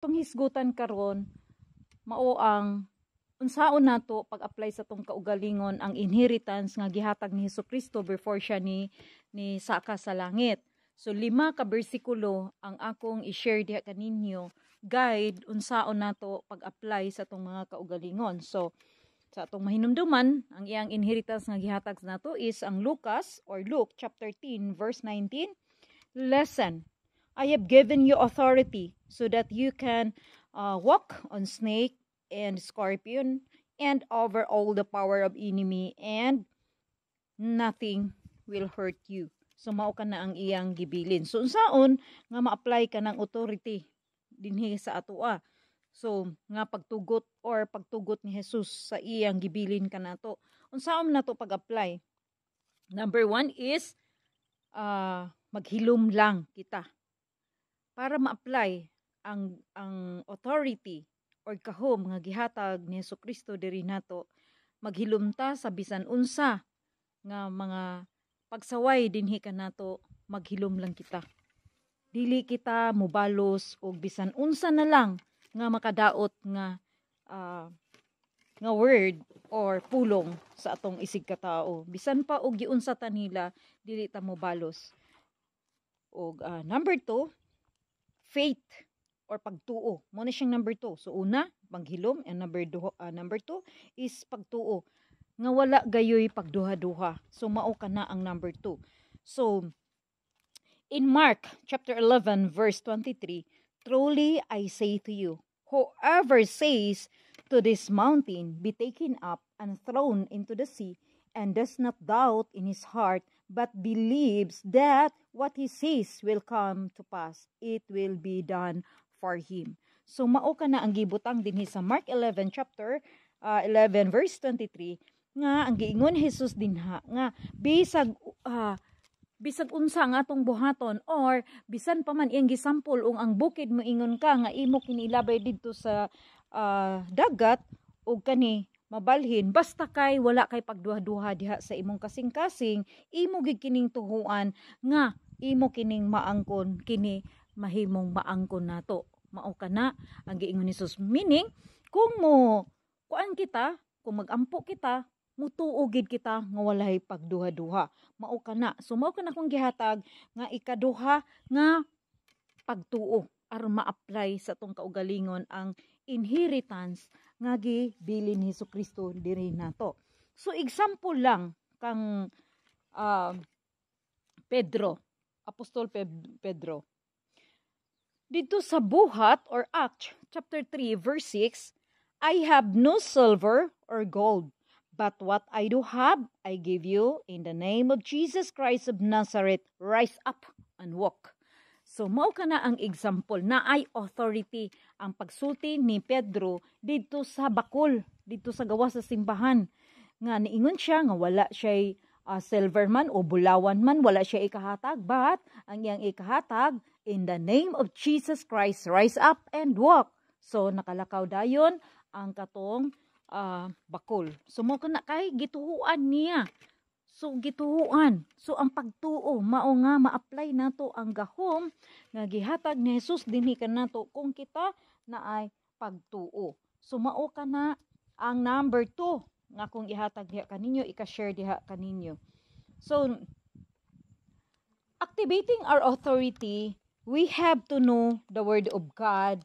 Atong hisgutan karon mao ang unsaon nato pag-apply sa atong kaugalingon ang inheritance nga gihatag ni Hesukristo before siya ni saka sa langit. So lima ka bersikulo ang akong i-share diha kaninyo, guide unsaon nato pag-apply sa atong mga kaugalingon. So sa atong mahinumduman, ang iyang inheritance nga gihatag nato is ang Lucas or Luke chapter 10 verse 19. "Listen, I have given you authority so that you can walk on snake and scorpion and over all the power of enemy, and nothing will hurt you." So mao ka na ang iyang gibilin. So unsaon nga ma-apply ka ng authority dinhi sa atoa? So nga pagtugot or pagtugot ni Jesus sa iyang gibilin kanato. Unsaon nato pag-apply? Number one is maghilom lang kita. Para ma-apply ang authority or kahom nga gihatag ni Kristo diri nato, maghilom ta sa bisan unsa nga mga pagsaway dinhi kanato, maghilom lang kita. Dili kita mobalos og bisan unsa na lang nga makadaot nga word or pulong sa atong isig katao. Bisan pa og giunsa ta nila, dili ta mobalos. Og number two, faith or pagtuo. Mao na siyang number two. So una, paghilom, and number two is pagtuo nga wala gayoy pagduha-duha. So mao kana ang number two. So in Mark chapter 11 verse 23, "Truly I say to you, whoever says to this mountain, 'Be taken up and thrown into the sea,' and does not doubt in his heart, but believes that what he says will come to pass, it will be done for him." So mao kana ang gibutang dinhi sa Mark 11 chapter 11 verse 23 nga ang giingon Jesus dinha nga bisag unsa nga atong buhaton or bisan pa man iyang gisampol ung ang bukid moingon ka nga imo kinilabay didto sa dagat ug kani mabalhin, basta kay wala kay pagduha-duha diha sa imong kasing-kasing, imo gid kining tuhuan nga imo kining maangkon, kini mahimong maangkon nato. Mao kana ang giingon ni Jesus, meaning kung mo kuan kita, kung magampo kita, mutuo gid kita nga walay pagduha-duha. Mao kana. So mao kana akong gihatag nga ikaduha nga pagtuo aron ma-apply sa atong kaugalingon ang inheritance nga gibilin ni Kristo diri nato. So example lang kang Pedro, Apostol Pedro. Dito sa Buhat or Act chapter 3 verse 6, "I have no silver or gold, but what I do have, I give you. In the name of Jesus Christ of Nazareth, rise up and walk." So mao kana ang example na ay authority ang pagsulti ni Pedro didto sa bakol, didto sa gawas sa simbahan. Nga niingon siya nga wala siya silver man o bulawan man, wala siya ikahatag, but ang iyang ikahatag, "In the name of Jesus Christ, rise up and walk." So nakalakaw dayon ang katong bakol. So mao kana kay gituhuan niya. So gituhuan. So ang pagtuo mao nga ma-apply nato ang gahom nga gihatag ni Jesus dinhi kanato kung kita naay pagtuo. So mao kana ang number 2 nga akong ihatag diha kaninyo, ika-share diha kaninyo. So activating our authority, we have to know the word of God,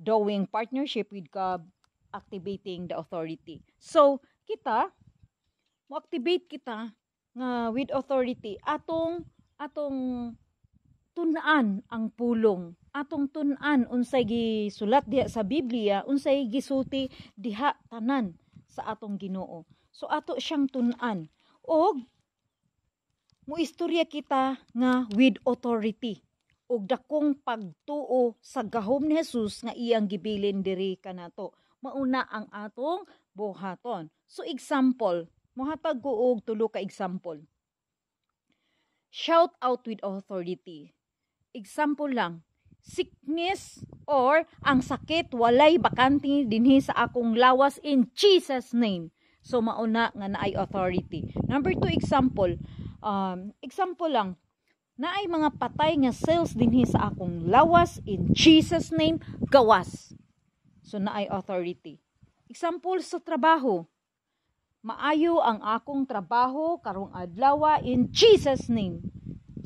doing partnership with God, activating the authority. So kita mo-activate kita nga with authority, atong tun-an ang pulong, atong tun-an unsay gisulat diha sa Biblia, unsay gisulti diha tanan sa atong Ginoo. So ato siyang tun-an og muistorya kita nga with authority og dakong pagtuo sa gahom ni Jesus nga iyang gibilin diri kanato. Mauna ang atong buhaton. So example, mohatag ko og tulo ka example. Shout out with authority. Example lang, "Sickness or ang sakit, walay bakante dinhi sa akong lawas in Jesus' name." So mauna nga naay authority. Number two example, example lang, Naay mga patay nga cells dinhi sa akong lawas, in Jesus' name, gawas. So naay authority. Example sa trabaho. Maayo ang akong trabaho karong adlaw in Jesus' name.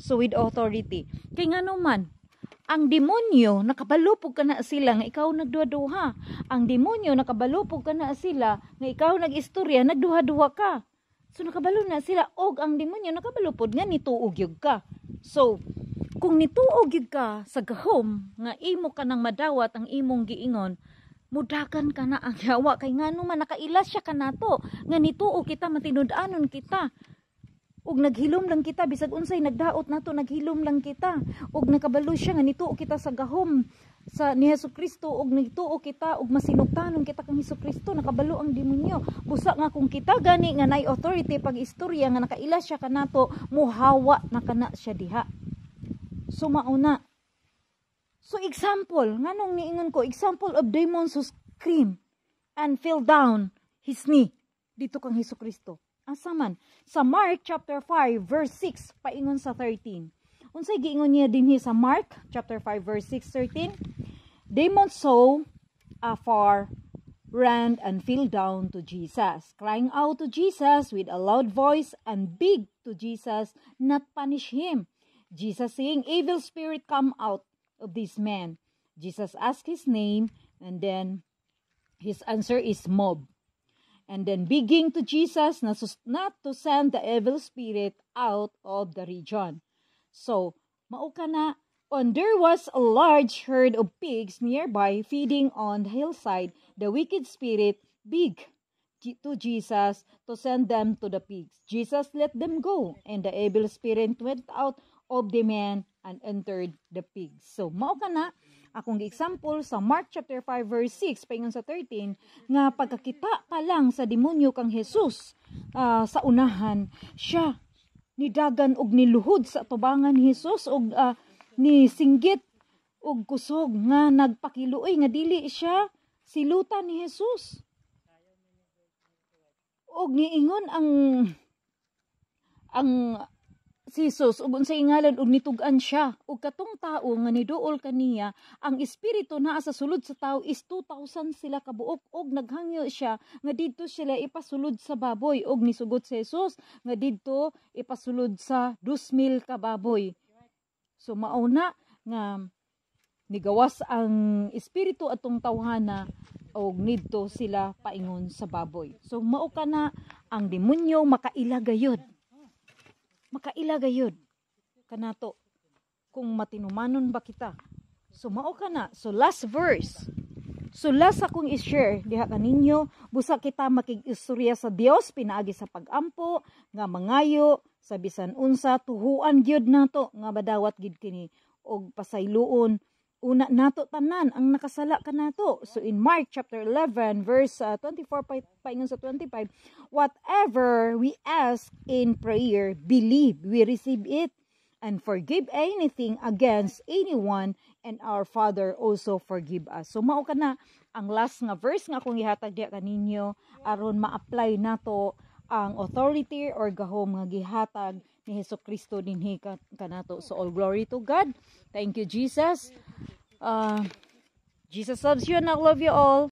So with authority. Kay ngano man, ang demonyo nakabalo pud kana sila nga ikaw nagduha-duha. Ang demonyo nakabalo pud kana sila nga ikaw nag-istorya, nagduha-duha ka. So nakabalo na sila og ang demonyo nakabalo pod nga nituo gyud ka. So kung nituo gyud ka sa gahom nga imo ka nang madawat ang imong giingon, mudagan ka na ang yawa kay ngano man nakaila siya kanato nga nituo kita, matinud-anon kita ug naghilom lang kita. Bisag unsay nagdaot nato, naghilom lang kita ug nakabalo siya nga nituo kita sa gahom sa ni Hesus Kristo ug nagtuo kita ug masinugtanon kita kang Hesus Kristo. Nakabalo ang demonyo. Busa nga kung kita gani nga nay authority pag istorya nga nakaila siya kanato, muhawa na kana siya diha. So mauna. So example, nganong niingon ko example of demons who scream and fell down his knee dito kang Hesus Kristo? Asa man? Sa Mark chapter 5 verse 6 paingon sa 13. Unsay giingon niya dinhi sa Mark chapter 5 verse 6 13? Demons saw afar, ran and fell down to Jesus, crying out to Jesus with a loud voice and begged to Jesus not punish him. Jesus saying, "Evil spirit, come out of this man." Jesus asked his name and then his answer is "Mob." And then begging to Jesus not to send the evil spirit out of the region. So, mao kana, and there was a large herd of pigs nearby feeding on the hillside. The wicked spirit begged to Jesus to send them to the pigs. Jesus let them go, and the evil spirit went out of the man and entered the pigs. So, mao kana akong example sa Mark chapter 5 verse 6 paingon sa 13 nga pagkakita pa lang sa demonyo kang Jesus sa unahan siya, nidagan og niluhod sa tubangan ni Jesus og ni singgit og kusog nga nagpakiluoy nga dili siya silutan ni Jesus. Og niingon ang si Jesus ug unsay ngalan ug nitug-an siya. Ug katong tao nga niduol kaniya, ang espiritu naa sa sulod sa tao is 2,000 sila kabuok ug naghangyo siya nga didto sila ipasulod sa baboy ug nisugot si Jesus nga didto ipasulod sa 2,000 ka baboy. So mao na nga nigawas ang espiritu atong tawhana og nidto sila paingon sa baboy. So mao kana ang demonyo makaila gayud, makaila gayud kanato kung matinumanon ba kita. So mao kana. So last verse. So last akong i-share diha kaninyo, busa kita makig-istorya sa Dios pinaagi sa pagampo nga mangayo sa bisan unsa, tuhuan gyud nato nga madawat gid kini og pasayloon una nato tanan ang nakasala kanato. So in Mark chapter 11 verse 24 paingon sa 25, "Whatever we ask in prayer, believe we receive it and forgive anything against anyone, and our Father also forgive us." So mao kana ang last nga verse nga akong gihatag diha kaninyo aron ma-apply nato ang authority or gahom nga gihatag ni Hesus Kristo dinhi kanato. So all glory to God. Thank you, Jesus. Jesus loves you and I love you all.